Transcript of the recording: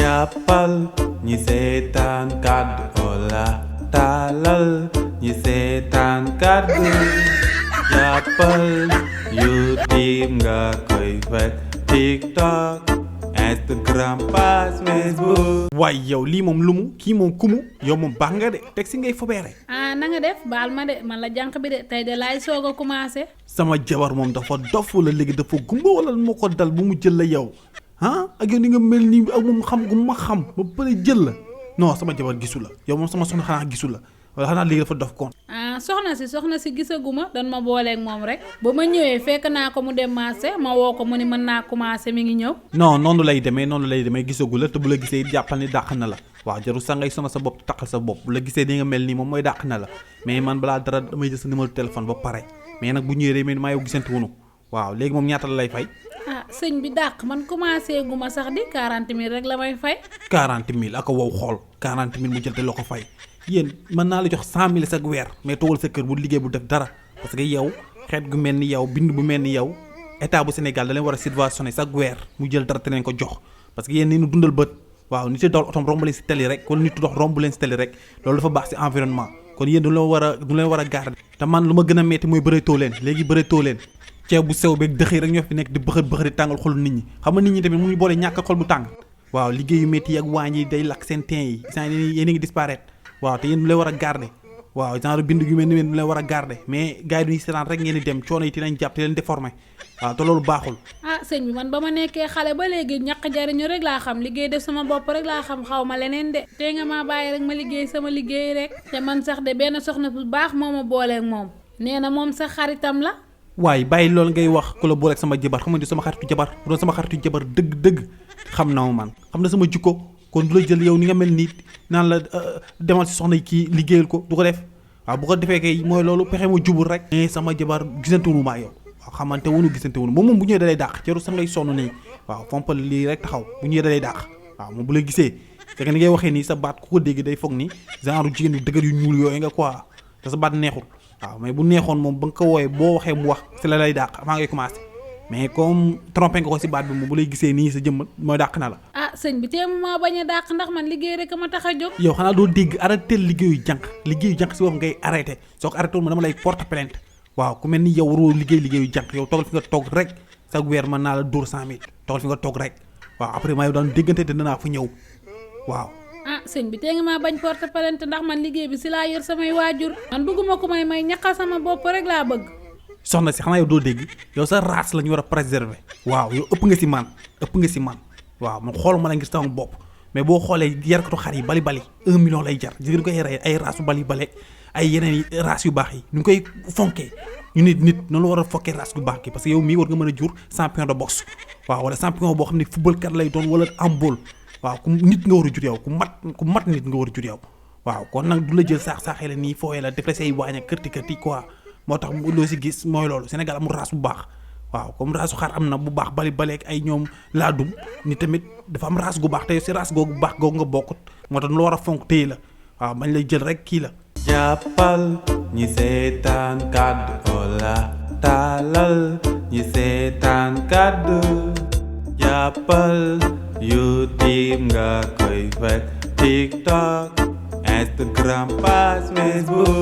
jàppal ñi seetaan kàddu Ola taalal ñi seetaan kàddu jàppal YouTube nga koy fekk TikTok Instagram page Facebook. waaye yow lii moom lumu kii moom kumu yow moom baax nga de teg si ngay fobeere. na nga def baal ma de man la jànq bi de tey de laay soog a commencé. sama jabar moom dafa dof wala léegi dafa gumba wala moo ko dal bu mu jël la yow ak yow ni nga mel nii ak moom xam gu ma xam ba pare jël la non sama jabar gisu la yow moom sama soxna xanaa gisu la wala xanaa léegi dafa dof kon. soxna si gisaguma dan ma booleeg moom rek ba ma ñëwee fekk naa ko mu dem marché ma woo ko mu ni mën naa commencé mi ngi ñëw. non noonu lay demee gisagu la te bu la gisee it jàppal ni dàq na la waaw jarul sax ngay sona sa bopp taqal sa bopp bu la gisee di nga mel nii moom mooy dàq na la mais man balaa dara damay jël sa numéro téléphone ba pare mais nag bu ñëwee day mel ni maa yow gisante wunu waaw léegi moom ñaata la lay fay. sëñ bi dàq man commencé gu ma sax di 40 000 rek la may fay. 40 000 ak wow xool 40 000 mu jël te loo ko fay yéen mën naa la jox 100 000 sa weer mais toogal sa kër bu liggéey bu def dara parce que yow xeet gu mel ni yow bind bu mel ni yow état bu Sénégal da leen war a subventionné sa weer mu jël dara te leen ko jox parce que yéen ni ñu dundal bët waaw nit yi dawal otom romb leen si tali rek wala nit dox romb leen si tali rek loolu dafa baax si environnement kon yéen du leen war a garder te man lu ma gën a metti mooy bëreetoo leen léegi bëreetoo leen ceeb bu sew beeg dëxi rek ñoo fi nekk di bëxër di tàngal xolu nit ñi xam nga nit ñi tamit mu ñu boole ñàkk xol bu tàng waaw liggéey yu métti yi ak waañ yi day lakk seen teen yi yéen a ngi disparaître waaw te yéen du leen war a garder waaw genre bind yu mel ni du leen war a garder mais gars yi duñuy seetaan rek ngeen di dem coono yi ti nañ jàpp te leen déformé waaw te loolu baaxul. sëñ bi man ba ma nekkee xale ba léegi ñàkk jariñu rek laa xam liggéey def sama bopp rek laa xam xaw ma leneen de tey nga maa bàyyi rek ma liggéey sama liggéey rek te man sax de benn soxna bu baax moo ma booleeg moom nee na moom sax xaritam la. waaye bàyyi loolu ngay wax ku la booleeg sama jabar xam nga sama xaritu jabar bu doon sama xaritu jabar dëgg xam na ma man xam na sama jikko kon du la jël yow ni nga mel nii naan la demal si soxna kii liggéeyal ko du ko def waaw bu ko defee kay mooy loolu pexe ma jubul rek. mais sama jabar gisante wu ma yow waaw xamante wunu gisante wunu moom bu ñëwee da lay dàq jarul sax ngay sonn nii waaw fompal lii rek taxaw bu ñëwee da lay dàq waaw moom bu la gisee fekk ni ngay waxee nii sa baat ku ko dégg day foog ni genre jigéen yu dëgër yu ñuul yooyu nga quoi te sa baat neexul waaw mais bu neexoon moom ba nga ko wooyee boo waxee mu wax si la lay dàq avant ngay commencé mais comme trompé nga ko si baat bi moom bu lay gisee nii sa jëmm mooy dàq na la. sëñ bi teemu maa bañ a dàq ndax man liggéey rek ma tax a jóg. yow xanaa doo dégg arrêté liggéeyu jànq si bopp ngay arrêté soo ko arrêté woon ma dama lay porte plainte waaw ku mel ni yow waroo liggéeyu jànq yow toogal fi nga toog rek sa weer mën naa la dóor 100 000 toogal fi nga toog rek waaw après maa yow daan déggante te danaa fa ñëw waaw. sëñ bi tee nga maa bañ porte plainte ndax man liggéey bi si laa yor samay waajur man bëgguma ko may ñaqal sama bopp rek laa bëgg. soxna si xanaa yow doo dégg yow sa race la ñu war a préserver waaw yow ëpp nga si man waaw man xooluma la ngir sama bopp mais boo xoolee yarkatu xar yi bali 1 million lay jar jigéen koy rey ay race yu bali ay yeneen race yu baax yi ñu ngi koy fonkee ñu nit noonu la war a fokkee race yu baax ki parce que yow mii war nga mën a jur champion de boxe waaw wala champion boo xam ne football kat lay doon wala handball waaw ku nit nga war a jur yow ku mat nit nga war a jur yow waaw kon nag du la jël saaxee la nii fooyee la def la say waañ ak kërti quoi moo tax loo si gis mooy loolu Sénégal amul race bu baax waaw comme race xar am na bu baax bali ak ay ñoom laadum ni tamit dafa am race gu baax te si race googu baax googu nga bokkut moo tax lu war a fonk téye la waaw bañ lay jël rek kii la. jàppal ñi seetaan kàddu Ola taalal ñi seetaan kàddu jàppal YouTube nga koy fekk TikTok Instagram page Facebook.